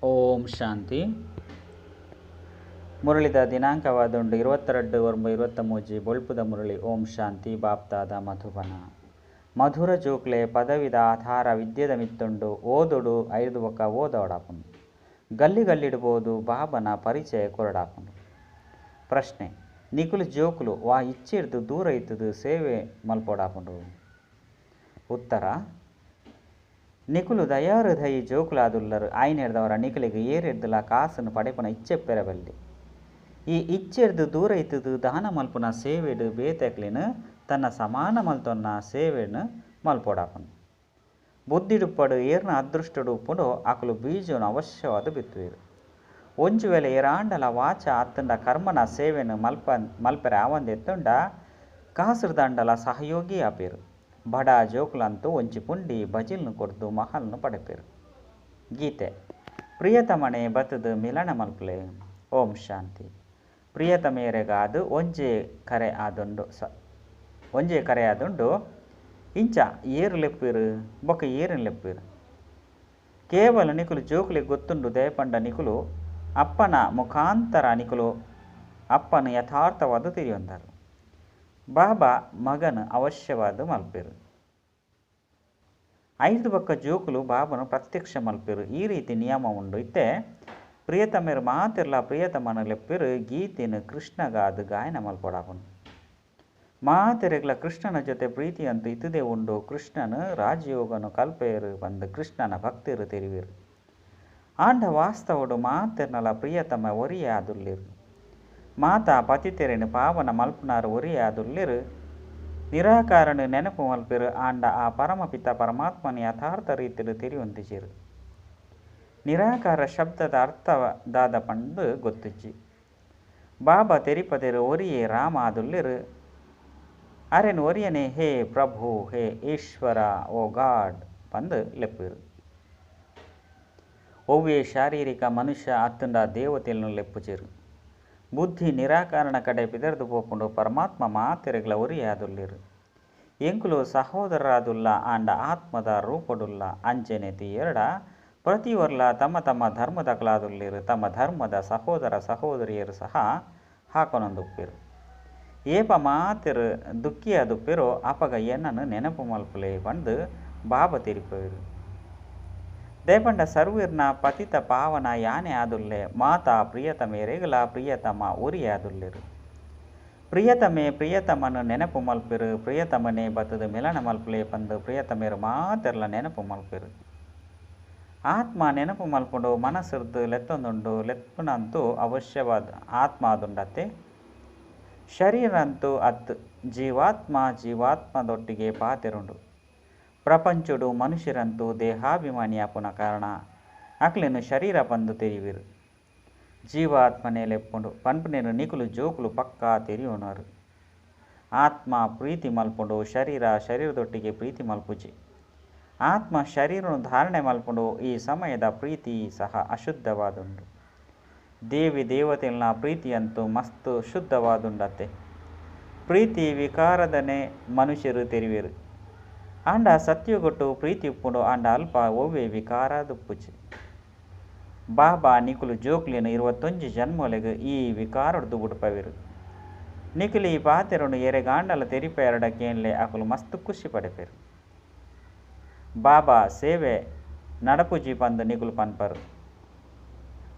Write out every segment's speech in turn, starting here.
ಓಂ ಶಾಂತಿ. ಮುರಳಿದ ದಿನಾಂಕವಾದುಂಡು 22 9 23 ಬೊಳ್ಪುದ ಮುರಳಿ. ಓಂ ಶಾಂತಿ. ಬಾಪ್ದಾದ ಮಧುಬನ. ಮಧುರ ಜೋಕ್ಲೆ ಪದವಿದ ಆಧಾರ ವಿದ್ಯೆದ ಮಿತ್ತುಂಡು. ಓದೊಡು ಐದು ಬೊಕ್ಕ ಓದೋಡಾಪುಂಡು. ಗಲ್ಲಿ ಗಲ್ಲಿಡ್ಬೋದು ಬಾಬನ ಪರಿಚಯ ಕೊರಡಾಪುಂಡು. ಪ್ರಶ್ನೆ: ನಿಕುಲು ಜೋಕುಲು ವಾ ಇಚ್ಛೆರ್ದು ದೂರ ಇತ್ತದು ಸೇವೆ ಮಲ್ಪೋಡಾಪುಂಡು? ಉತ್ತರ: ನಿಕುಲು ದಯಾಹೃದಯಿ ಜೋಕುಲಾದುಲ್ಲರು. ಆಯ್ನೆರ್ದವರ ನಿಕುಲೆಗ್ ಏರೆರ್ದಲ ಕಾಸುನು ಪಡೆಪುನ ಇಚ್ಛೆ ಪೆರಬಲ್ಲಿ. ಈ ಇಚ್ಛೆರ್ದು ದೂರ ಇತ್ತದು ದಾನ ಮಲ್ಪುನ ಸೇವೆಡು ಬೇತೆಕ್ಲೆನ್ ತನ್ನ ಸಮಾನ ಮಲ್ತೊನ್ನ ಸೇವೆನು ಮಲ್ಪೋಡಾಪುಂಡು. ಬುದ್ಧಿಡುಪ್ಪಡು ಏರ್ನ ಅದೃಷ್ಟಡು ಉಪ್ಪುಂಡೋ ಅಕುಲು ಬೀಜನು ಅವಶ್ಯವಾದ ಬಿತ್ತುವೆರು. ಒಂಜಿ ವೇಳೆ ಏರಾಂಡಲ ವಾಚ ಅತ್ತಂಡ ಕರ್ಮನ ಸೇವೆನು ಮಲ್ಪೆರೆ ಆವಂದೆತ್ತುಂಡ ಕಾಸುರ್ದಾಂಡಲ ಸಹಯೋಗಿ ಆಪೇರು. ಬಡ ಜೋಕುಲಂತೂ ಒಂಜಿ ಪುಂಡಿ ಬಜಿಲ್ನು ಕೊರ್ದು ಮಹಲ್ನು ಪಡೆಪೇರು. ಗೀತೆ: ಪ್ರಿಯತಮನೆ ಬತ್ತದು ಮಿಲನ ಮಲ್ಪಲೆ. ಓಂ ಶಾಂತಿ. ಪ್ರಿಯತಮೇರೆಗಾದು ಒಂಜೆ ಕರೆ ಆದುಂಡು ಒಂಜೆ ಕರೆ ಆದುಂಡು. ಇಂಚ ಏರು ಲೆಪ್ಪೇರು ಬೊಕ್ಕ ಏರಿನ ಲೆಪ್ಪೇರು. ಕೇವಲ ನಿಕುಲು ಜೋಕುಲಿಗೆ ಗೊತ್ತುಂಡು. ದಯಪಂಡ ನಿಕುಲು ಅಪ್ಪನ ಮುಖಾಂತರ ನಿಕುಲು ಅಪ್ಪನ ಯಥಾರ್ಥವಾದ ತಿಳಿಯೊಂದರು. ಬಾಬಾ ಮಗನ ಅವಶ್ಯವಾದ ಮಲ್ಪೇರು. ಐದು ಬೊಕ್ಕ ಜೋಕುಲು ಬಾಬನ ಪ್ರತ್ಯಕ್ಷ ಮಲ್ಪೇರು. ಈ ರೀತಿ ನಿಯಮ ಉಂಡು. ಇತ್ತೆ ಪ್ರಿಯತಮೇರು ಮಾತಿರ್ಲ ಪ್ರಿಯತಮನ ಲೆಪ್ಪೇರು. ಗೀತೆನು ಕೃಷ್ಣಗಾದ ಗಾಯನ ಮಲ್ಪೊಡಾಪುಂಡು. ಮಾತೆರೆಗ್ಲ ಕೃಷ್ಣನ ಜೊತೆ ಪ್ರೀತಿ ಅಂತೂ ಇತುದೇ ಉಂಡು. ಕೃಷ್ಣನು ರಾಜಯೋಗನು ಕಲ್ಪೇರು ಬಂದು ಕೃಷ್ಣನ ಭಕ್ತರು ತೆರಿವೇರು. ಆಂಡ ವಾಸ್ತವಡು ಮಾತೆರ್ನಲ ಪ್ರಿಯತಮ ಒರಿಯಾದುಲ್ಲೇರು. ಮಾತಾ ಪತಿತೆರೆನು ಪಾವನ ಮಲ್ಪುನಾರು ಒರಿಯಾದುಲ್ಲೇರು. ನಿರಾಕಾರನು ನೆನಪು ಮಲ್ಪೇರು. ಆಂಡ ಆ ಪರಮಪಿತ ಪರಮಾತ್ಮನ ಯಥಾರ್ಥ ರೀತಿಡು ತೆರಿಯೊಂದಿಜೇರು. ನಿರಾಕಾರ ಶಬ್ದದ ಅರ್ಥ ದಾದ ಪಂದು ಗೊತ್ತಿಜ್ಜಿ. ಬಾಬಾ ತೆರಿಪದೆರು ಒರಿಯೇ ರಾಮ ಆದುಲ್ಲೇರು. ಅರೆನ್ ಒರಿಯನೆ ಹೇ ಪ್ರಭು, ಹೇ ಈಶ್ವರ, ಓ ಗಾಡ್ ಪಂದು ಲೆಪ್ಪೇರು. ಒವ್ವೇ ಶಾರೀರಿಕ ಮನುಷ್ಯ ಅತ್ತಂಡ ದೇವತೆಯನ್ನು ಲೆಪ್ಪುಚೇರು. ಬುದ್ಧಿ ನಿರಾಕರಣ ಕಡೆ ಪಿದರ್ದು ಪೋಪುಂಡು. ಪರಮಾತ್ಮ ಮಾತೆರೆಗ್ಲ ಒರಿಯಾದುಲ್ಲೇರು. ಎಂಕುಲು ಸಹೋದರರಾದುಲ್ಲ ಆಂಡ ಆತ್ಮದ ರೂಪಡುಲ್ಲ. ಅಂಚೆನೆ ತೀಯರಡ ಪ್ರತಿಯೊರ್ಲ ತಮ್ಮ ತಮ್ಮ ಧರ್ಮದಕಲಾದುಲ್ಲೇರು. ತಮ್ಮ ಧರ್ಮದ ಸಹೋದರ ಸಹೋದರಿಯರು ಸಹ ಹಾಕೊನೊಂದುಪ್ಪೇರು. ಏಪ ಮಾತೆರು ದುಃಖಿಯಾದುಪ್ಪೇರೋ ಅಪಗ ಎನ್ನನು ನೆನಪು ಮಲ್ಪುಲೆ ಪಂದು ಬಾಬಾ ತೆರಿಪೇರು. ದೇಪಂಡ ಸರ್ವೀರ್ನ ಪತಿತ ಪಾವನ ಯಾನೆ ಆದುಲ್ಲೆ. ಮಾತಾ ಪ್ರಿಯತಮೇರೆಗಲ ಪ್ರಿಯತಮ ಒರಿಯಾದುಲ್ಲೇರು. ಪ್ರಿಯತಮೇ ಪ್ರಿಯತಮನು ನೆನಪು ಮಲ್ಪೆರು. ಪ್ರಿಯತಮನೇ ಬತ್ತದು ಮಿಲನ ಮಲ್ಪುಲೆ ಪಂದು ಪ್ರಿಯತಮೇರು ಮಾತೆರ್ಲ ನೆನಪು ಮಲ್ಪೆರು. ಆತ್ಮ ನೆನಪು ಮಲ್ಪುಂಡು ಮನಸ್ಸುರ್ದು ಲೆತ್ತೊಂದುಂಡು. ಲೆಪ್ಪುನಂತೂ ಅವಶ್ಯವಾದ ಆತ್ಮ ಆದುಂಡತ್ತೆ. ಶರೀರ ಅಂತೂ ಅತ್ ಜೀವಾತ್ಮ ಜೀವಾತ್ಮದೊಟ್ಟಿಗೆ ಪಾತೆರುಂಡು. ಪ್ರಪಂಚಡು ಮನುಷ್ಯರಂತೂ ದೇಹಾಭಿಮಾನಿಯಾಪುನ ಕಾರಣ ಅಕ್ಲೆನು ಶರೀರ ಪಂದು ತೆರಿವಿರು. ಜೀವಾತ್ಮನೇ ಲೆಪ್ಪುಂಡು ಪನ್ಪುನೇನು ನಿಕುಲು ಜೋಕುಲು ಪಕ್ಕಾ ತೆರಿಯೋನರು. ಆತ್ಮ ಪ್ರೀತಿ ಮಲ್ಪುಂಡು, ಶರೀರ ಶರೀರದೊಟ್ಟಿಗೆ ಪ್ರೀತಿ ಮಲ್ಪುಜಿ. ಆತ್ಮ ಶರೀರನು ಧಾರಣೆ ಮಲ್ಪುಂಡು. ಈ ಸಮಯದ ಪ್ರೀತಿ ಸಹ ಅಶುದ್ಧವಾದುಂಡು. ದೇವಿ ದೇವತೆಗಳ ಪ್ರೀತಿಯಂತೂ ಮಸ್ತ್ ಶುದ್ಧವಾದುಂಡತ್ತೆ. ಪ್ರೀತಿ ವಿಕಾರದನೆ ಮನುಷ್ಯರು ತೆರಿವೇರು. ಆಂಡ ಸತ್ಯಗೊಟ್ಟು ಪ್ರೀತಿ ಉಪ್ಪುಂಡು. ಆಂಡ ಅಲ್ಪ ಒವ್ವೆ ವಿಕಾರದುಪ್ಪುಜಿ. ಬಾಬಾ ನಿಕುಲು ಜೋಕ್ಲಿನ 21 ಜನ್ಮೊಲೆಗ್ ಈ ವಿಕಾರಡ್ದು ಬುಡ್ಪವೇರು. ನಿಕುಲು ಈ ಪಾತೆರನು ಎರೆಗಾಂಡಲ ತೆರಿಪೆರಡ ಕೇನ್ಲೆ ಅಕುಲು ಮಸ್ತ್ ಖುಷಿ ಪಡೆಪೇರು. ಬಾಬಾ ಸೇವೆ ನಡಪುಜಿ ಪಂದು ನಿಕುಲು ಪನ್ಪರು.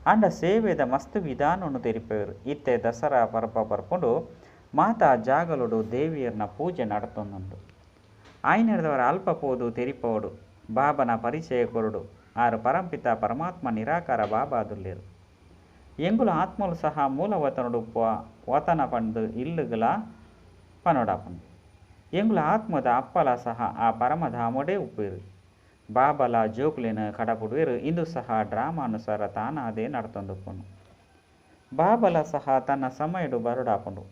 ಆಂಡ ಸೇವೆದ ಮಸ್ತ್ ವಿಧಾನವನ್ನು ತೆರಿಪೇರು. ಇತ್ತೆ ದಸರಾ ಪರ್ಬ ಬರ್ಪುಂಡು. ಮಾತಾ ಜಾಗಲುಡು ದೇವಿಯರ್ನ ಪೂಜೆ ನಡತೊಂದುಂಡು. ಆಯ್ನೆರ್ದವರ ಅಲ್ಪ ಪೋದು ತೆರಿಪೋಡು. ಬಾಬನ ಪರಿಚಯ ಕೊರಡು. ಆರು ಪರಂಪಿತ ಪರಮಾತ್ಮ ನಿರಾಕಾರ ಬಾಬಾದುಲ್ಲೇರು. ಎಂಗುಲ ಆತ್ಮಲು ಸಹ ಮೂಲ ವತನಡು ಉಪ್ಪುವ ವತನ ಪಂದು ಇಲ್ಲುಗಲ ಪನೋಡಾಪುಂಡು. ಎಂಗುಲ ಆತ್ಮದ ಅಪ್ಪಲ ಸಹ ಆ ಪರಮಧಾಮೋಡೇ ಉಪ್ಪೇರು. ಬಾಬಲ ಜೋಕುಲಿನ ಕಡಪುಡುವೇರು. ಇಂದು ಸಹ ಡ್ರಾಮಾನುಸಾರ ತಾನಾದೇ ನಡತೊಂದುಪ್ಪುಂಡು. ಬಾಬಲ ಸಹ ತನ್ನ ಸಮಯಡು ಬರಡಾಪುಂಡು.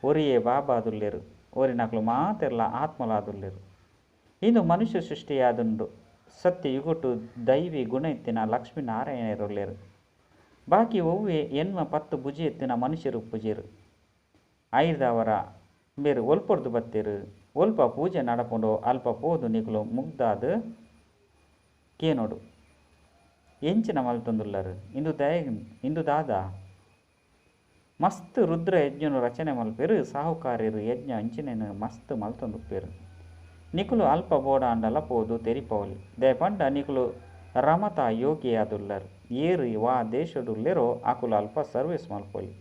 ಒರಿಯೇ ಬಾಬಾದುಲ್ಲೇರು. ಒರಿನಕಲು ಮಾತೆರ್ಲ ಆತ್ಮಲಾದುಲ್ಲೇರು. ಇಂದು ಮನುಷ್ಯ ಸೃಷ್ಟಿಯಾದುಂಡು. ಸತ್ಯ ಯುಗೊಟ್ಟು ದೈವಿ ಗುಣ ಎತ್ತಿನ ಲಕ್ಷ್ಮೀನಾರಾಯಣರುಲ್ಲೇರು. ಬಾಕಿ ಒವ್ವೆ ಎನ್ಮ 10 ಭುಜ ಎತ್ತಿನ ಮನುಷ್ಯರು ಪೂಜೆರು. ಐರ್ದವರ ಬೇರು ಒಲ್ಪೊರ್ದು ಬತ್ತೇರು. ಒಲ್ಪ ಪೂಜೆ ನಡಪುಂಡು ಅಲ್ಪ ಪೋದು ನಿಕುಲು ಮುಗ್ದಾದ ಕೇನೋಡು. ಎಂಚಿನ ಮಲ್ತೊಂದುಲ್ಲರ್ ಇಂದು ದಾಯೆ ಇಂದು ದಾದ ಮಸ್ತ್ ರುದ್ರ ಯಜ್ಞನು ರಚನೆ ಮಲ್ಪೆರ್ ಸಾಹುಕಾರೆರ್ ಯಜ್ಞ ಅಂಚಿನೆನ್ ಮಸ್ತ್ ಮಲ್ತೊಂದುಪ್ಪೆರ್. ನಿಕುಲು ಅಲ್ಪ ಬೋಡಾಂಡಲ ಪೋದು ತೆರಿಪಾವೊಲಿ. ದಾಯೆ ಪಂಡ ನಿಕುಲು ರಮತ ಯೋಗಿಯಾದುಲ್ಲರ್. ಏರ್ ವಾ ದೇಶೊಡುಲ್ಲೆರೋ ಅಕುಲು ಅಲ್ಪ ಸರ್ವಿಸ್ ಮಲ್ಪೊಲಿ.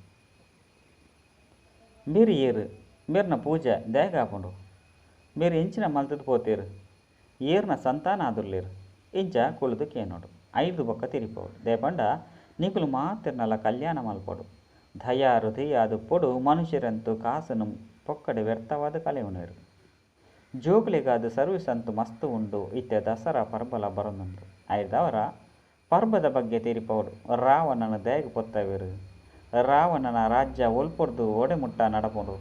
ಇಂಬೆರ್ ಏರ್? ಇಂಬೆರ್ನ ಪೂಜೆ ದಾಯೆಗಾಪುಂಡು? ಇಂಬೆರ್ ಎಂಚಿನ ಮಲ್ತುದು ಪೋತೆರ್? ಏರ್ನ ಸಂತಾನ ಆದುಲ್ಲೆರ್? ಇಂಚ ಕುಳ್ಳುದು ಕೇನೊಡು. ಐರ್ದ್ ಬೊಕ್ಕ ತೆರಿಪಾವೊಡು. ದಾಯೆ ಪಂಡ ನಿಕುಲು ಮಾತೆರ್ನಲ ಕಲ್ಯಾಣ ಮಲ್ಪೊಡು. ದಯಾ ಹೃದಯ ಆದುಪ್ಪೊಡು ಮನುಷ್ಯರಂತೂ ಕಾಸುನು ಪೊಕ್ಕಡೆ ವ್ಯರ್ಥವಾದ್ ಕಳೆವೊನುವೆರ್. ಜೋಕುಲೆಗಾದ್ ಸರ್ವಿಸ್ ಅಂತೂ ಮಸ್ತ್ ಉಂಡು. ಇತ್ತೆ ದಸರಾ ಪರ್ಬಲ ಬರೊಂದುಂಡು. ಐರ್ದಾವರ ಪರ್ಬದ ಬಗ್ಗೆ ತೆರಿಪಾವೊಡು. ರಾವಣನ ದಾಯೆಗ್ ಪೊತ್ತವೆರ್? ರಾವಣನ ರಾಜ್ಯ ಒಲ್ಪೊರ್ದು ಓಡೆ ಮುಟ್ಟ ನಡಪುಂಡು?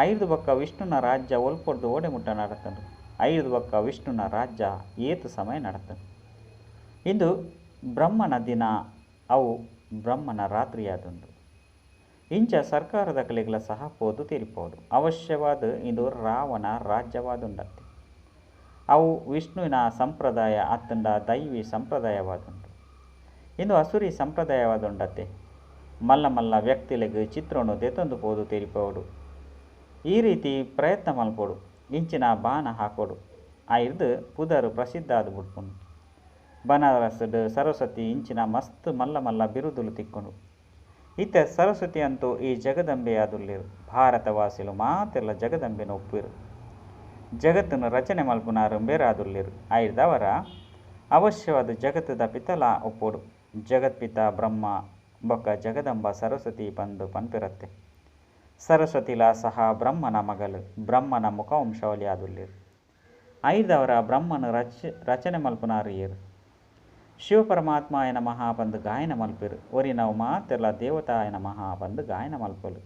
ಐರ್ದ್ ಬೊಕ್ಕ ವಿಷ್ಣುನ ರಾಜ್ಯ ಒಲ್ಪೊರ್ದು ಓಡೆ ಮುಟ್ಟ ನಡತುಂಡು? ಐರ್ದ್ ಬೊಕ್ಕ ವಿಷ್ಣುನ ರಾಜ್ಯ ಏತ್ ಸಮಯ ನಡತುಂಡು? ಇಂದು ಬ್ರಹ್ಮನ ದಿನ, ಅವು ಬ್ರಹ್ಮನ ರಾತ್ರಿಯಾದುಂಡು. ಇಂಚ ಸರ್ಕಾರದಕಲೆಗ್ಲ ಸಹ ಪೋದು ತೆರಿಪಾವೊಡು. ಅವಶ್ಯವಾದ್ ಇಂದು ರಾವಣ ರಾಜ್ಯವಾದುಂಡತ್ತೆ. ಅವು ವಿಷ್ಣುವಿನ ಸಂಪ್ರದಾಯ ಅತ್ತಂಡ ದೈವಿ ಸಂಪ್ರದಾಯವಾದುಂಡು. ಇಂದು ಅಸುರಿ ಸಂಪ್ರದಾಯವಾದುಂಡತ್ತೆ. ಮಲ್ಲ ಮಲ್ಲ ವ್ಯಕ್ತಿಲೆಗ್ ಚಿತ್ರನು ದೆತೊಂದು ಪೋದು ತೆರಿಪಾವೊಡು. ಈ ರೀತಿ ಪ್ರಯತ್ನ ಮಲ್ಪೊಡು. ಇಂಚಿನ ಬಾಣ ಹಾಕೊಡು. ಐರ್ದ್ ಪುದರ್ ಪ್ರಸಿದ್ಧ ಆದ್ ಬುಡ್ಪುಂಡು. ಬನಾರಸ್ಡ್ ಸರಸ್ವತಿ ಇಂಚಿನ ಮಸ್ತ್ ಮಲ್ಲ ಮಲ್ಲ ಬಿರುದುಲು ತಿಕ್ಕುಂಡು. ಇತ್ತೆ ಸರಸ್ವತಿ ಅಂತೂ ಈ ಜಗದಂಬೆ ಆದುಲ್ಲೆರ್. ಭಾರತವಾಸಿಲು ಮಾತೆರ್ಲ ಜಗದಂಬೆನ್ ಒಪ್ಪುವೆರ್. ಜಗತ್ತನ್ನು ರಚನೆ ಮಲ್ಪುನಾರ್ ಇಂಬೆರಾದುಲ್ಲೆರ್. ಐರ್ದಾವರ ಅವಶ್ಯವಾದ ಜಗತ್ತದ ಪಿತಲ ಒಪ್ಪೊಡು. ಜಗತ್ಪಿತ ಬ್ರಹ್ಮ ಬೊಕ್ಕ ಜಗದಂಬ ಸರಸ್ವತಿ ಪಂದ್ ಪನ್ಪೆರತ್ತೆ. ಸರಸ್ವತಿಲ ಸಹ ಬ್ರಹ್ಮನ ಮಗಲು, ಬ್ರಹ್ಮನ ಮುಖವಂಶಾವಳಿ ಆದುಲ್ಲೆರ್. ಐರ್ದಾವರ ಬ್ರಹ್ಮನ ರಚನೆ ಮಲ್ಪುನಾರ್ ಏರ್? ಶಿವಪರಮಾತ್ಮಾಯ ನಮಃ ಪಂದ್ ಗಾಯನ ಮಲ್ಪೆರ್. ಒರಿನವು ಮಾತೆರ್ಲ ದೇವತಾಯ ನಮಃ ಪಂದ್ ಗಾಯನ ಮಲ್ಪೊಲು.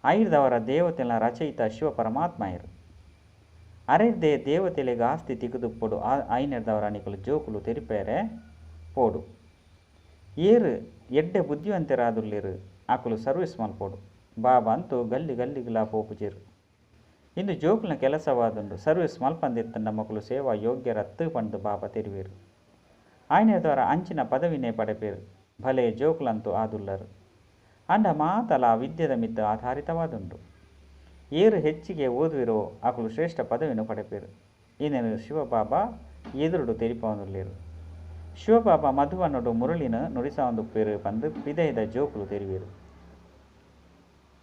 ಐರ್ದಾವರ ದೇವತೆನ ರಚಯಿತ ಶಿವಪರಮಾತ್ಮಾಯೆರ್. ಅರೆರ್ದೇ ದೇವತೆಲೆಗ್ ಆಸ್ತಿ ತಿಕ್ಕುದುಪ್ಪೊಡು. ಐನೆರ್ದಾವರ ನಿಕುಲು ಜೋಕುಲು ತೆರಿಪೇರೆ ಪೋಡು. ಏರ್ ಎಡ್ಡೆ ಬುದ್ಧಿವಂತರಾದುಲ್ಲೆರ್ ಅಕುಲು ಸರ್ವಿಸ್ ಮಲ್ಪೊಡು. ಬಾಬಾ ಅಂತೂ ಗಲ್ಲಿ ಗಲ್ಲಿಗ್ಲಾ ಪೋಪುಜೆರ್. ಇಂದು ಜೋಕುಲ್ನ ಕೆಲಸವಾದುಂಡು. ಸರ್ವಿಸ್ ಮಲ್ಪಂದಿತ್ತಂಡ ಮೊಕುಲು ಸೇವಾ ಯೋಗ್ಯರತ್ತ್ ಪಂದ್ ಬಾಬಾ ತೆರಿವೆರ್. ಆಯ್ನೆರ್ದಾವರ ಅಂಚಿನ ಪದವಿನೇ ಪಡೆಪೆರ್. ಭಲೆ ಜೋಕುಲಂತೂ ಆದುಲ್ಲರ್. ಆಂಡ ಮಾತಲ ವಿದ್ಯೆದ ಮಿತ್ತ್ ಆಧಾರಿತವಾದುಂಡು. ಏರ್ ಹೆಚ್ಚಿಗೆ ಓದುವೆರೋ ಅಕುಲು ಶ್ರೇಷ್ಠ ಪದವಿಯನ್ನು ಪಡೆಪೆರ್. ಇಂದೆನ್ ಶಿವಬಾಬಾ ಎದುರುಡು ತೆರಿಪಾವೊಂದುಲ್ಲೆರ್. ಶಿವಬಾಬಾ ಮಧುಬನೊಡು ಮುರಳಿನ ನುಡಿಸಾವೊಂದುಪ್ಪೆರ್ ಪಂದ್ ಪಿದಯ್ದ ಜೋಕುಲು ತೆರಿವೆರ್.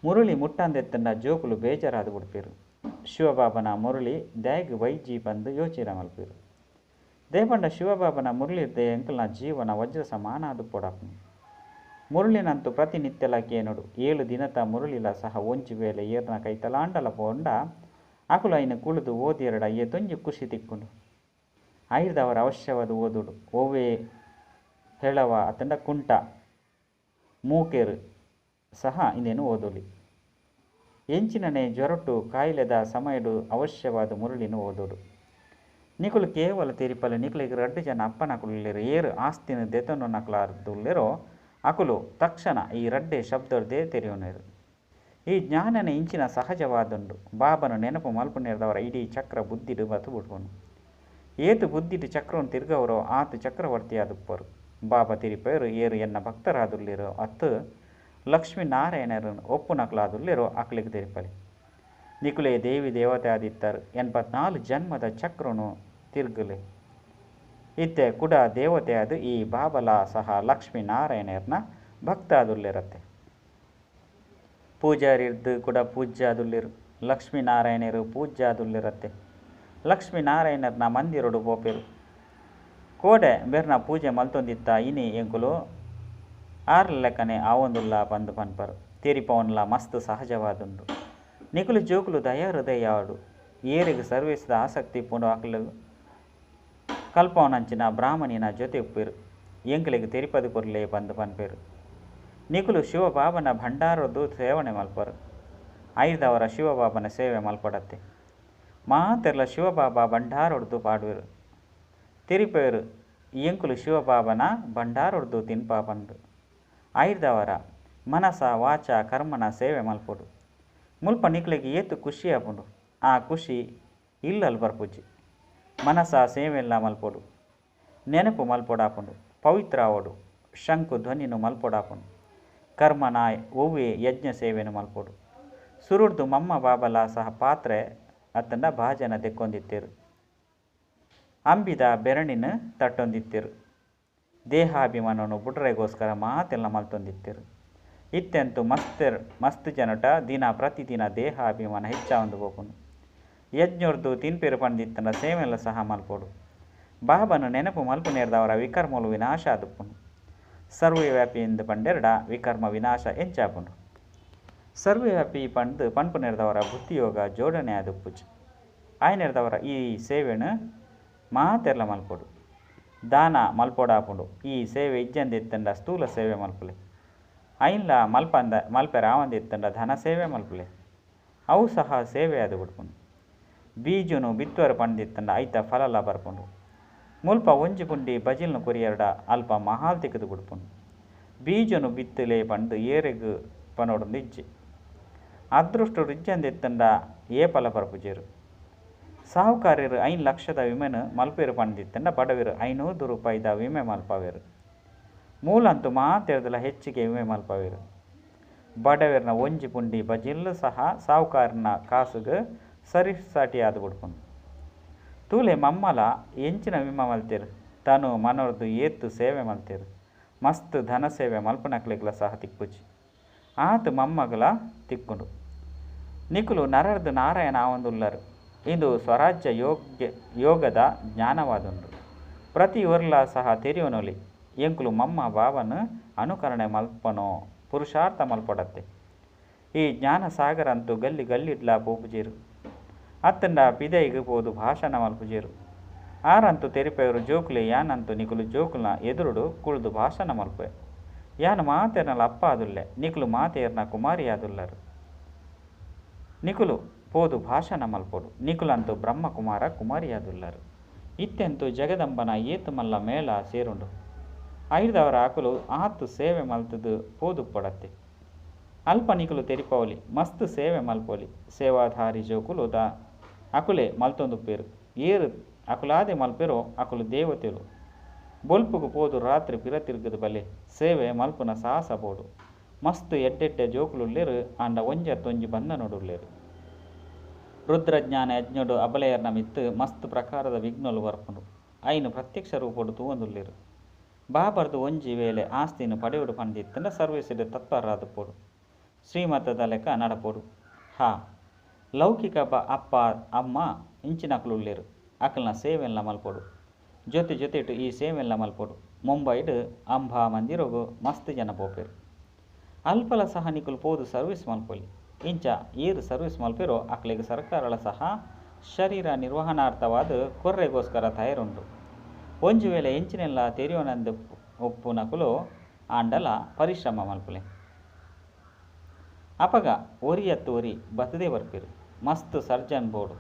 ಮುರಳಿ ಮುಟ್ಟಂದೆತ್ತಂಡ ಜೋಕುಲು ಬೇಜಾರಾದ್ ಬುಡ್ಪೆರ್. ಶಿವಬಾಬನ ಮುರಳಿ ದಾಯೆಗ್ ಬೈಜಿ ಪಂದ್ ಯೋಚನೆ ಮಲ್ಪೆರ್. ದಾಯೆ ಪಂಡ ಶಿವಬಾಬನ ಮುರಳಿರ್ದೆ ಎಂಕಲ್ನ ಜೀವನ ವಜ್ರ ಸಮಾನ ಆದುಪ್ಪೊಡಾಪುಂಡು. ಮುರಳಿನಂತೂ ಪ್ರತಿನಿತ್ಯಲ ಕೇನೊಡು. 7 ದಿನತ ಮುರಳಿಲ ಸಹ ಒಂಜಿ ವೇಳೆ ಏರ್ನ ಕೈತಲಾಂಡಲ ಪೋಂಡ ಅಕುಲು ಐನ್ ಕುಳ್ಳುದು ಓದಿಯೆರಡ ಏತೊಂಜಿ ಖುಷಿ ತಿಕ್ಕುಂಡು. ಐರ್ದಾವರ ಅವಶ್ಯವಾದ ಓದೊಡು. ಒವ್ವೇ ಹೆಳವ ಅತ್ತಂಡ ಕುಂಟ ಮೂಕೆರ್ ಸಹ ಇಂದೆನ್ ಓದೊಲಿ. ಎಂಚಿನನೆ ಜ್ವರೊಟ್ಟು ಕಾಯಿಲೆದ ಸಮಯಡು ಅವಶ್ಯವಾದ ಮುರಳಿನ ಓದೊಡು. ನಿಕುಲು ಕೇವಲ ತೆರಿಪಲೆ. ನಿಕುಲೆಗ್ 2 ಜನ ಅಪ್ಪನಕುಲುಲ್ಲೆರ್. ಏರ್ ಆಸ್ತಿನ ದೆತೊನುನಕುಲಾದುಲ್ಲೆರೋ ಅಕುಲು ತಕ್ಷಣ ಈ 2 ಶಬ್ದರ್ದೇ ತೆರಿಯೊನುವೆರ್. ಈ ಜ್ಞಾನನೇ ಇಂಚಿನ ಸಹಜವಾದುಂಡು. ಬಾಬನ ನೆನಪು ಮಲ್ಪುನೆರ್ದಾವರ ಇಡೀ ಚಕ್ರ ಬುದ್ಧಿಡ್ ಬತ್ತು ಬುಡ್ಪುಂಡು. ಏತ್ ಬುದ್ಧಿಡ್ ಚಕ್ರವನ್ನು ತಿರ್ಗವರೋ ಆತ್ ಚಕ್ರವರ್ತಿ ಆದುಪ್ಪರು. ಬಾಬಾ ತೆರಿಪೆರ್ ಏರ್ ಎನ್ನ ಭಕ್ತರಾದುಲ್ಲೆರೋ ಅತ್ತು ಲಕ್ಷ್ಮೀನಾರಾಯಣರನ್ನು ಒಪ್ಪುನಕುಲಾದುಲ್ಲೆರೋ ಅಕ್ಲೆಗ್ ತೆರಿಪಲೆ. ನಿಕುಲೇ ದೇವಿ ದೇವತೆ ಆದಿತ್ತಾರೆ. 84 ಜನ್ಮದ ಚಕ್ರನು ತಿರ್ಗಲೆ. ಇತ್ತೆ ಕುಡ ದೇವತೆ ಆದ್ ಈ ಬಾಬಲ ಸಹ ಲಕ್ಷ್ಮೀನಾರಾಯಣರ್ನ ಭಕ್ತ ಆದುಲ್ಲೆರತ್ತೆ. ಪೂಜಾರಿರ್ದ್ ಕುಡ ಪೂಜ್ಯ ಆದುಲ್ಲೆರ್. ಲಕ್ಷ್ಮೀನಾರಾಯಣರು ಪೂಜ್ಯ ಆದುಲ್ಲೆರತ್ತೆ. ಲಕ್ಷ್ಮೀನಾರಾಯಣರ್ನ ಮಂದಿರೊಡು ಪೋಪೆರ್. ಕೋಡೆ ಬೆರ್ನ ಪೂಜೆ ಮಲ್ತೊಂದಿತ್ತ ಇನಿ ಎಂಕುಲು ಆರ್ಲ ಲೆಕ್ಕನೆ ಆವೊಂದುಲ್ಲ ಪಂದ್ ಪನ್ಪರ್. ತೆರಿಪವನ್ಲ ಮಸ್ತ್ ಸಹಜವಾದುಂಡು. ನಿಕುಲು ಜೋಕುಲು ದಯಾ ಹೃದಯ ಆವೊಡು. ಏರೆಗ್ ಸರ್ವಿಸ್ದ ಆಸಕ್ತಿ ಇಪ್ಪುಂಡು ಅಕುಲು ಕಲ್ಪವನಂಚಿನ ಬ್ರಾಹ್ಮಣಿನ ಜೊತೆ ಉಪ್ಪೆರ್. ಎಂಕಲೆಗ್ ತೆರಿಪದು ಕೊರ್ಲೆ ಪಂದ್ ಪನ್ಪೆರ್. ನಿಕುಲು ಶಿವಬಾಬನ ಭಂಡಾರದ್ದು ಸೇವನೆ ಮಲ್ಪರು. ಐರ್ದಾವರ ಶಿವಬಾಬನ ಸೇವೆ ಮಲ್ಪಡತ್ತೆ. ಮಾತೆರ್ಲ ಶಿವಬಾಬಾ ಭಂಡಾರೊಡ್ದು ಪಾಡುವೆರ್. ತೆರಿಪೆರ್ ಎಂಕುಲು ಶಿವಬಾಬನ ಭಂಡಾರೊಡ್ದು ತಿನ್ಪ ಪಂದ್. ಐರ್ದಾವರ ಮನಸ ವಾಚ ಕರ್ಮನ ಸೇವೆ ಮಲ್ಪೊಡು. ಮುಲ್ಪ ನಿಕ್ಲೆಗ್ ಏತ್ ಖುಷಿ ಆಪುಂಡು. ಆ ಖುಷಿ ಇಲ್ಲಲ್ ಬರ್ಪುಜಿ. ಮನಸ ಸೇವೆಲ್ಲ ಮಲ್ಪೊಡು. ನೆನಪು ಮಲ್ಪೊಡಾಪುಂಡು. ಪವಿತ್ರ ಆವೊಡು. ಶಂಕು ಧ್ವನಿನ್ ಮಲ್ಪೊಡಾಪುಂಡು. ಕರ್ಮನ ಒವ್ವೆ ಯಜ್ಞ ಸೇವೆನ್ ಮಲ್ಪೊಡು. ಸುರುಡ್ದು ಮಮ್ಮ ಬಾಬಲ ಸಹ ಪಾತ್ರೆ ಅತ್ತಂಡ ಭಾಜನ ದೆಕ್ಕೊಂದಿತ್ತೆರ್. ಅಂಬಿದ ಬೆರಣಿನ್ ತಟ್ಟೊಂದಿತ್ತೆರ್. ದೇಹಾಭಿಮಾನನು ಬುಡ್ರೆಗೋಸ್ಕರ ಮಾತೆಲ್ಲ ಮಲ್ತೊಂದಿತ್ತೆರ್. ಇತ್ತೆಂತು ಮಸ್ತ್ ಜನಟ ದಿನ ಪ್ರತಿದಿನ ದೇಹಾಭಿಮಾನ ಹೆಚ್ಚಾವೊಂದು ಪೋಪುಂಡು. ಯಜ್ಞೊರ್ದು ತಿನ್ಪೆರು ಪಂದಿತ್ತಂಡ ಸೇವೆಲ್ಲ ಸಹ ಮಲ್ಪೊಡು. ಬಾಬನ ನೆನಪು ಮಲ್ಪುನೇರ್ದವರ ವಿಕರ್ಮಲು ವಿನಾಶ ಆದುಪ್ಪುಂಡು. ಸರ್ವವ್ಯಾಪಿ ಎಂದು ಪಂಡೆರಡ ವಿಕರ್ಮ ವಿನಾಶ ಎಂಚಾಪುಂಡು. ಸರ್ವವ್ಯಾಪಿ ಪಂದ್ ಪನ್ಪುನೇರ್ದವರ ಬುದ್ಧಿಯೋಗ ಜೋಡಣೆ ಆದುಪ್ಪುಜಿ. ಆಯನೇರ್ದವರ ಈ ಸೇವೆನು ಮಾತೆರ್ಲ ಮಲ್ಪೊಡು. ದಾನ ಮಲ್ಪೊಡಾಪುಂಡು. ಈ ಸೇವೆ ಇಜ್ಜಂದಿತ್ತಂಡ ಸ್ಥೂಲ ಸೇವೆ ಮಲ್ಪುಲೆ. ಐನ್ಲ ಮಲ್ಪಂದ ಮಲ್ಪೆರ ಆವಂದಿತ್ತಂಡ ಧನ ಸೇವೆ ಮಲ್ಪುಲೆ. ಅವು ಸಹ ಸೇವೆ ಆದ್ ಬಿಡ್ಪುಂಡು. ಬೀಜನು ಬಿತ್ವರ ಪಂದಿತ್ತಂಡ ಐತ ಫಲಲ ಬರ್ಪುಂಡು. ಮುಲ್ಪ ಒಂಜಿ ಪುಂಡಿ ಬಜಿಲ್ನ ಕೊರಿಯರ್ಡ ಅಲ್ಪ ಮಹಾಲ್ ತಿಕ್ಕುದು ಬಿಡ್ಪುಂಡು. ಬೀಜನು ಬಿತ್ತುಲೆ ಪಂದ್ ಏರೆಗ್ ಪನೊಡೊಂದು ಇಜ್ಜಿ. ಅದೃಷ್ಟ ಇಜ್ಜಂದಿತ್ತಂಡ ಏಪಲ ಬರ್ಪುಜೆರ್. ಸಾಹುಕಾರರು 5 ಲಕ್ಷದ ವಿಮೆನ್ ಮಲ್ಪೆರು ಪಂದಿತ್ತಂಡ ಬಡವರು 500 ರೂಪಾಯಿದ ವಿಮೆ ಮಲ್ಪವೆರು. ಮೂಲಂತು ಮಾತೆರ್ದಲ ಹೆಚ್ಚಿಗೆ ವಿಮೆ ಮಲ್ಪವೆರು. ಬಡವರ್ನ ಒಂಜಿ ಪುಂಡಿ ಬಜಿಲ್ ಸಹ ಸಾಹುಕಾರನ ಕಾಸುಗ್ ಸರಿಸಾಟಿ ಆದ್ ಬಿಡ್ಪುಂಡು. ತೂಲೆ ಮಮ್ಮಲ ಎಂಚಿನ ವಿಮೆ ಮಲ್ತೆರ್. ತನು ಮನೊರ್ದು ಏತ್ ಸೇವೆ ಮಲ್ತೆರ್. ಮಸ್ತ್ ಧನ ಸೇವೆ ಮಲ್ಪುನಕ್ಲೆಗ್ಲ ಸಹ ತಿಕ್ಕುಜಿ. ಆತ್ ಮಮ್ಮಗಲ ತಿಕ್ಕುಂಡು. ನಿಕುಲು ನರರ್ದು ನಾರಾಯಣ ಆವೊಂದುಲ್ಲರು. ಇಂದು ಸ್ವರಾಜ್ಯ ಯೋಗದ ಜ್ಞಾನವಾದುಂಡು. ಪ್ರತಿ ಒರ್ಲ ಸಹ ತೆರಿಯೊನೊಲಿ. ಎಂಕುಲು ಮಮ್ಮ ಬಾಬನ್ ಅನುಕರಣೆ ಮಲ್ಪನೋ ಪುರುಷಾರ್ಥ ಮಲ್ಪೊಡತ್ತೆ. ಈ ಜ್ಞಾನ ಸಾಗರಂತೂ ಗಲ್ಲಿ ಗಲ್ಲಿಡ್ಲಾ ಪೋಪುಜೆರು. ಅತ್ತಂಡ ಪಿದೈಗ್ ಪೋದು ಭಾಷಣ ಮಲ್ಪುಜೆರು. ಆರಂತೂ ತೆರಿಪೆಯರು ಜೋಕುಲೆ ಯಾನಂತೂ ನಿಕುಲು ಜೋಕುಲ್ನ ಎದುರುಡು ಕುಳ್ದು ಭಾಷಣ ಮಲ್ಪೆ. ಯಾನು ಮಾತೆರ್ನಲ ಅಪ್ಪ ಆದುಲ್ಲೆ. ನಿಕುಲು ಮಾತೆರ್ನ ಕುಮಾರಿ ಆದುಲ್ಲರು. ನಿಕುಲು ಪೋದು ಭಾಷಣ ಮಲ್ಪೊಡು. ನಿಕುಲಂತೂ ಬ್ರಹ್ಮಕುಮಾರ ಕುಮಾರಿಯಾದುಲ್ಲರು. ಇತ್ತೆಂತೂ ಜಗದಂಬನ ಏತ್ ಮಲ್ಲ ಮೇಳ ಸೇರುಂಡು. ಐರ್ದವರ ಅಕುಲು ಆತ್ ಸೇವೆ ಮಲ್ತುದು ಪೋದುಪ್ಪೊಡತ್ತೆ. ಅಲ್ಪ ನಿಕುಲು ತೆರಿಪವೊಲಿ ಮಸ್ತ್ ಸೇವೆ ಮಲ್ಪೊಲಿ. ಸೇವಾಧಾರಿ ಜೋಕುಲು ದ ಅಕುಲೆ ಮಲ್ತೊಂದುಪ್ಪೆರು. ಏರು ಅಕುಲಾದೆ ಮಲ್ಪೆರೋ ಅಕುಲು ದೇವತೆಲು. ಬೊಲ್ಪುಗು ಪೋದು ರಾತ್ರಿ ಪಿರ ತಿರುಗುದು ಬಲೆ. ಸೇವೆ ಮಲ್ಪುನ ಸಾಹಸ ಬೋಡು. ಮಸ್ತ್ ಎಡ್ಡೆಡ್ಡೆ ಜೋಕುಲುಲ್ಲೆರ್ ಆಂಡ ಒಂಜತ್ತೊಂಜಿ ಬಂಧನೊಡುಲ್ಲೆರ್. ರುದ್ರಜ್ಞಾನ ಯಜ್ಞೊಡು ಅಬಲೆಯರ್ನ ಮಿತ್ತ್ ಮಸ್ತ್ ಪ್ರಕಾರದ ವಿಘ್ನೊಲು ಬರ್ಪುಂಡು. ಐನ್ ಪ್ರತ್ಯಕ್ಷ ರೂಪೊಡು ತೂವೊಂದುಲ್ಲೆರ್. ಬಾಬರ್ದು ಒಂಜಿ ವೇಳೆ ಆಸ್ತಿನ್ ಪಡೆಯೊಡು ಪಂದಿತ್ತಂಡ ಸರ್ವಿಸ್ಡ್ ತತ್ಪರರಾದುಪ್ಪೊಡು. ಶ್ರೀಮತದ ಲೆಕ್ಕ ನಡಪೊಡು. ಹಾ! ಲೌಕಿಕ ಅಪ್ಪ ಅಮ್ಮ ಇಂಚಿನಕುಲುಲ್ಲೆರ್. ಅಕಲ್ನ ಸೇವೆನ್ಲ ಮಲ್ಪೊಡು. ಜೊತೆ ಜೊತೆಟ್ ಈ ಸೇವೆನ್ಲ ಮಲ್ಪೊಡು. ಮುಂಬೈಡ್ ಅಂಬಾ ಮಂದಿರಗ್ ಮಸ್ತ್ ಜನ ಪೋಪೆರ್. ಅಲ್ಪಲ ಸಹ ನಿಕುಲು ಪೋದು ಸರ್ವಿಸ್ ಮಲ್ಪೊಲಿ. ಇಂಚ ಏರ್ ಸರ್ವಿಸ್ ಮಲ್ಪೆರೋ ಅಕ್ಲೆಗ್ ಸರ್ಕಾರಲ ಸಹ ಶರೀರ ನಿರ್ವಹಣಾರ್ಥವಾದ್ ಕೊರ್ರೆಗೋಸ್ಕರ ತಯಾರುಂಡು. ಒಂಜಿ ವೇಳೆ ಎಂಚಿನೆಲ್ಲ ತೆರಿಯೊನಂದು ಉಪ್ಪುನಕುಲು ಆಂಡಲ ಪರಿಶ್ರಮ ಮಲ್ಪುಲೆ. ಅಪಗ ಒರಿಯತ್ತು ಒರಿ ಬತ್ತದೇ ಬರ್ಪೆರು. ಮಸ್ತ್ ಸರ್ಜನ್ ಬೋಡು.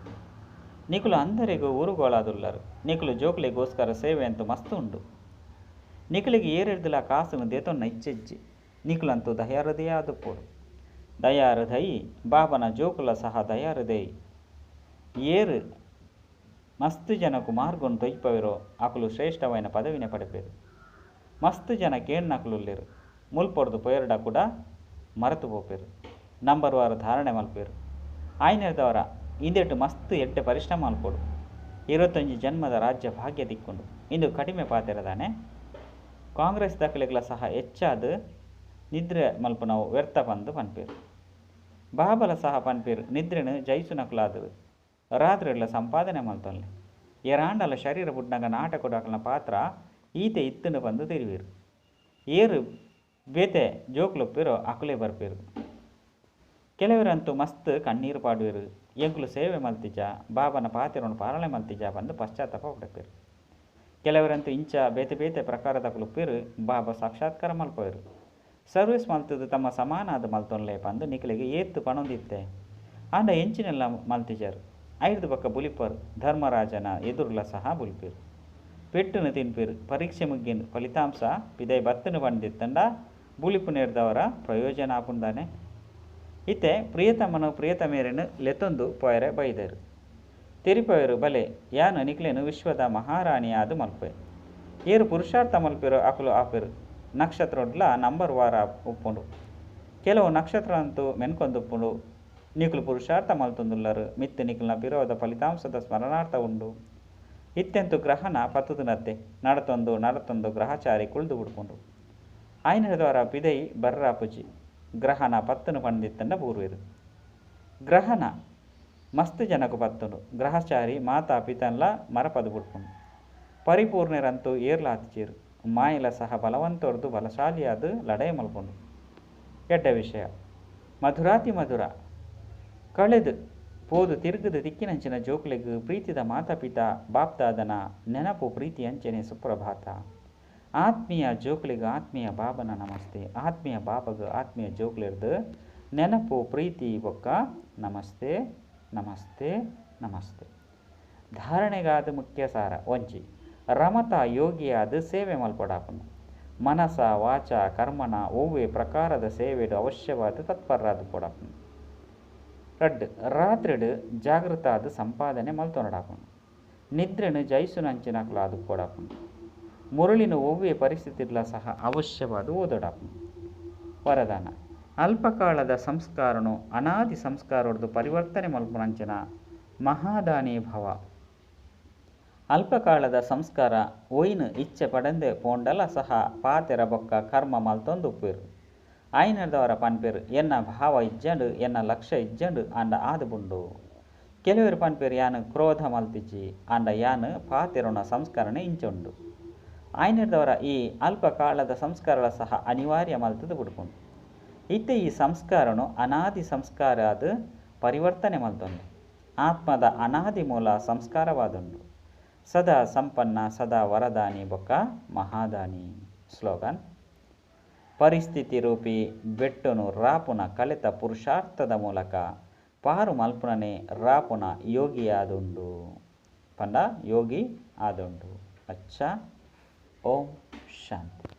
ನಿಕುಲು ಅಂಧರೆಗ್ ಊರುಗೋಳಾದುಲ್ಲರು. ನಿಕುಲು ಜೋಕುಲೆಗೋಸ್ಕರ ಸೇವೆ ಅಂತೂ ಮಸ್ತ್ ಉಂಡು. ನಿಕುಲೆಗ್ ಏರೆರ್ದಲ ಕಾಸುನು ದೇತೊನ್ನ ಇಚ್ಛೆಜ್ಜಿ. ನಿಕುಲಂತೂ ದಯಾಹೃದಯ ಆದುಪ್ಪೊಡು. ದಯಾಹೃದಯಿ ಬಾಬನ ಜೋಕುಲ ಸಹ ದಯಾಹೃದಯಿ. ಏರು ಮಸ್ತ್ ಜನಕು ಮಾರ್ಗನ್ ತೊಯ್ಪವೆರೋ ಅಕುಲು ಶ್ರೇಷ್ಠವಾಯಿನ ಪದವಿನ ಪಡೆಪೆರು. ಮಸ್ತ್ ಜನ ಕೇಣ್ಣಕುಲುಲ್ಲೆರು. ಮುಲ್ಪೊರ್ದು ಪೋಯೆರ್ಡ ಕೂಡ ಮರತು ಪೋಪೆರು. ನಂಬರ್ ವಾರ ಧಾರಣೆ ಮಲ್ಪೆರು. ಆಯ್ನೆರ್ದವರ ಇಂದೆಟ್ ಮಸ್ತ್ ಎಡ್ಡೆ ಪರಿಶ್ರಮ ಮಲ್ಪೊಡು. 21 ಜನ್ಮದ ರಾಜ್ಯ ಭಾಗ್ಯ ತಿಕ್ಕುಂಡು. ಇಂದು ಕಡಿಮೆ ಪಾತೆರದಾನೆ. ಕಾಂಗ್ರೆಸ್ ದಾಖಲೆಗಳ ಸಹ ಹೆಚ್ಚಾದ್ ನಿದ್ರೆ ಮಲ್ಪುನವು ವ್ಯರ್ಥ ಪಂದ್ ಪನ್ಪೆರ್. ಬಾಬಲ ಸಹ ಪನ್ಪೆರ್ ನಿದ್ರೆನ್ ಜಯಿಸುನಕುಲಾದರು. ರಾತ್ರಿಡ್ಲ ಸಂಪಾದನೆ ಮಲ್ತೊನ್ಲೆ. ಏರಾಂಡಲ ಶರೀರ ಬುಡ್ನಗ ನಾಟಕಡು ಅಕಲ್ನ ಪಾತ್ರ ಈತೆ ಇತ್ತುಂಡು ಪಂದ್ ತೆರಿವೆರು. ಏರು ಬೇತೆ ಜೋಕುಲೊಪ್ಪೆರೋ ಅಕುಲೇ ಬರ್ಪೆರು. ಕೆಲವರಂತೂ ಮಸ್ತ್ ಕಣ್ಣೀರು ಪಾಡುವೆರು. ಎಂಕುಲು ಸೇವೆ ಮಲ್ತಿಜ ಬಾಬನ ಪಾತೆರನ್ನು ಪಾಲನೆ ಮಲ್ತಿಜ ಪಂದ್ ಪಶ್ಚಾತ್ತಾಪ ಪಡೆಪೆರು. ಕೆಲವರಂತೂ ಇಂಚ ಬೇತೆ ಬೇತೆ ಪ್ರಕಾರದಕುಲುಪ್ಪೆರು. ಬಾಬಾ ಸಾಕ್ಷಾತ್ಕಾರ ಮಲ್ಪವೆರು. ಸರ್ವಿಸ್ ಮಲ್ತದು ತಮ್ಮ ಸಮಾನಾದ ಮಲ್ತೊನ್ಲೆ ಪಂದ್ ನಿಕುಲೆಗ್ ಏತ್ ಪಣೊಂದಿತ್ತೆ. ಆಂಡ ಎಂಚಿನೆಲ್ಲ ಮಲ್ತಿಜರು. ಐರ್ದು ಬೊಕ್ಕ ಬುಲಿಪರು. ಧರ್ಮರಾಜನ ಎದುರುಲ ಸಹ ಬುಲಿಪೆರು. ಪೆಟ್ಟುನು ತಿನ್ಪೆರು. ಪರೀಕ್ಷೆ ಮುಗ್ಗಿನ ಫಲಿತಾಂಶ ಪಿದೈ ಬತ್ತುನು ಪಂದಿತ್ತಂಡ ಬುಲಿಪುನೇರ್ದವರ ಪ್ರಯೋಜನ ಆಪುಂದಾನೆ. ಇತ್ತೆ ಪ್ರಿಯತಮನು ಪ್ರಿಯತಮೇರಿನ ಲೆತ್ತೊಂದು ಪೋಯರೆ ಬೈದರು. ತೆರಿಪವೆರು ಬಲೆ ಯಾನು ನಿಕ್ಲೆನ್ ವಿಶ್ವದ ಮಹಾರಾಣಿಯಾದ್ ಮಲ್ಪೆ. ಏರ್ ಪುರುಷಾರ್ಥ ಮಲ್ಪೆರ್ ಅಕುಲು ಆಪೆರ್. ನಕ್ಷತ್ರೊಡ್ಲಾ ನಂಬರ್ ವಾರ ಉಪ್ಪುಂಡು. ಕೆಲವು ನಕ್ಷತ್ರಂತೂ ಮೆನ್ಕೊಂದುಪ್ಪುಂಡು. ನಿಕುಲು ಪುರುಷಾರ್ಥ ಮಲ್ತೊಂದುಲ್ಲರ್ ಮಿತ್ತ್ ನಿಕಲ್ನ ಪಿರವುದ ಫಲಿತಾಂಶದ ಸ್ಮರಣಾರ್ಥ ಉಂಡು. ಇತ್ತೆಂತು ಗ್ರಹಣ ಪತ್ತುದುನತ್ತೆ ನಡತೊಂದು ನಡತೊಂದು ಗ್ರಹಚಾರಿ ಕುಳ್ದು ಬುಡ್ಪುಂಡು. ಆಯ್ನದ್ವಾರ ಪಿದೈ ಬರ್ರಾಪುಜಿ. ಗ್ರಹಣ ಪತ್ತುನು ಪಂದಿತ್ತಂಡ ಬೂರ್ವೆರ್. ಗ್ರಹಣ ಮಸ್ತ್ ಜನಕು ಪತ್ತುಂಡು. ಗ್ರಹಚಾರಿ ಮಾತಾ ಪಿತನ್ಲ ಮರಪದು ಬುಡ್ಪುಂಡು. ಪರಿಪೂರ್ಣರಂತೂ ಏರ್ಲ ಆತಿಜೆರ್. ಮಾಯಲ ಸಹ ಬಲವಂತೊರ್ದು ಬಲಶಾಲಿಯಾದ್ ಲಡಾಯಿ ಮಲ್ಪುಂಡು. ಎಡ್ಡೆ ವಿಷಯ. ಮಧುರಾತಿ ಮಧುರ. ಕಳೆದು ಪೋದು ತಿರುಗುದು ತಿಕ್ಕಿನಂಚಿನ ಜೋಕುಲೆಗ್ ಪ್ರೀತಿದ ಮಾತಾ ಪಿತಾ ಬಾಪ್ದಾದನ ನೆನಪು ಪ್ರೀತಿ ಅಂಚನೆ ಸುಪ್ರಭಾತ. ಆತ್ಮೀಯ ಜೋಕುಲೆಗ್ ಆತ್ಮೀಯ ಬಾಬನ ನಮಸ್ತೆ. ಆತ್ಮೀಯ ಬಾಬಗ್ ಆತ್ಮೀಯ ಜೋಕುಲೆರ್ದ್ ನೆನಪು ಪ್ರೀತಿ ಬೊಕ್ಕ ನಮಸ್ತೆ ನಮಸ್ತೆ ನಮಸ್ತೆ. ಧಾರಣೆಗಾದ್ ಮುಖ್ಯ ಸಾರ. ಒಂಜಿ. ರಮತ ಯೋಗಿಯಾದ್ ಸೇವೆ ಮಲ್ಪೊಡಾಪುಂಡು. ಮನಸ ವಾಚ ಕರ್ಮಣ ಒವ್ವೆ ಪ್ರಕಾರದ ಸೇವೆಡ್ ಅವಶ್ಯವಾದ್ ತತ್ಪರರಾದ್ ಪೋಡಾಪುಂಡು. ರಡ್ಡ್. ರಾತ್ರಿಡ್ ಜಾಗೃತ ಆದ್ ಸಂಪಾದನೆ ಮಲ್ತೊನೊಡಾಪುಂಡು. ನಿದ್ರೆನ್ ಜಯಿಸುನಂಚಿನಕುಲಾದ್ ಪೋಡಾಪುಂಡು. ಮುರಳಿನ ಒವ್ವೆ ಪರಿಸ್ಥಿತಿಡ್ಲ ಸಹ ಅವಶ್ಯವಾದ್ ಓದೊಡಾಪುಂಡು. ವರದಾನ. ಅಲ್ಪಕಾಲದ ಸಂಸ್ಕಾರನು ಅನಾದಿ ಸಂಸ್ಕಾರೊಡ್ದು ಪರಿವರ್ತನೆ ಮಲ್ಪುನಂಚಿನ ಮಹಾದಾನಿ ಭವ. ಅಲ್ಪಕಾಲದ ಸಂಸ್ಕಾರ ಒಯಿನ್ ಇಚ್ಛೆ ಪಡೆಂದೆ ಪೋಂಡಲ ಸಹ ಪಾತೆರ ಬೊಕ್ಕ ಕರ್ಮ ಮಲ್ತೊಂದು ಉಪ್ಪುವೆರ್. ಆಯಿನೆಡ್ದಾವರ ಪನ್ಪೆರ್ ಎನ್ನ ಭಾವ ಇಜ್ಜಂಡ್, ಎನ್ನ ಲಕ್ಷ್ಯ ಇಜ್ಜಂಡ್ ಆಂಡ ಆದ್ ಬುಂಡು. ಕೆಲವೆರ್ ಪನ್ಪೆರ್ ಯಾನ್ ಕ್ರೋಧ ಮಲ್ತಿಜಿ ಆಂಡ ಯಾನ್ ಪಾತೆರುನ ಸಂಸ್ಕರಣೆ ಇಂಚ ಉಂಡು. ಆಯಿನೆಡ್ದಾವರ ಈ ಅಲ್ಪಕಾಲದ ಸಂಸ್ಕಾರಲ ಸಹ ಅನಿವಾರ್ಯ ಮಲ್ತುದು ಬುಡ್ಪುಂಡು. ಇತ್ತೆ ಈ ಸಂಸ್ಕಾರನು ಅನಾದಿ ಸಂಸ್ಕಾರ ಆದ್ ಪರಿವರ್ತನೆ ಮಲ್ತೊಂದು. ಆತ್ಮದ ಅನಾದಿ ಮೂಲ ಸಂಸ್ಕಾರವಾದುಂಡು. ಸದಾ ಸಂಪನ್ನ ಸದಾ ವರದಾನಿ ಬೊಕ್ಕ ಮಹಾದಾನಿ. ಸ್ಲೋಗನ್. ಪರಿಸ್ಥಿತಿ ರೂಪಿ ಬೆಟ್ಟನು ರಾಪುನ ಕಲೆತ ಪುರುಷಾರ್ಥದ ಮೂಲಕ ಪಾರು ಮಲ್ಪುನನೆ ರಾಪುನ ಯೋಗಿಯಾದುಂಡು. ಪಂಡ ಯೋಗಿ ಆದುಂಡು. ಅಚ್ಚ. ಓಂ ಶಾಂತಿ.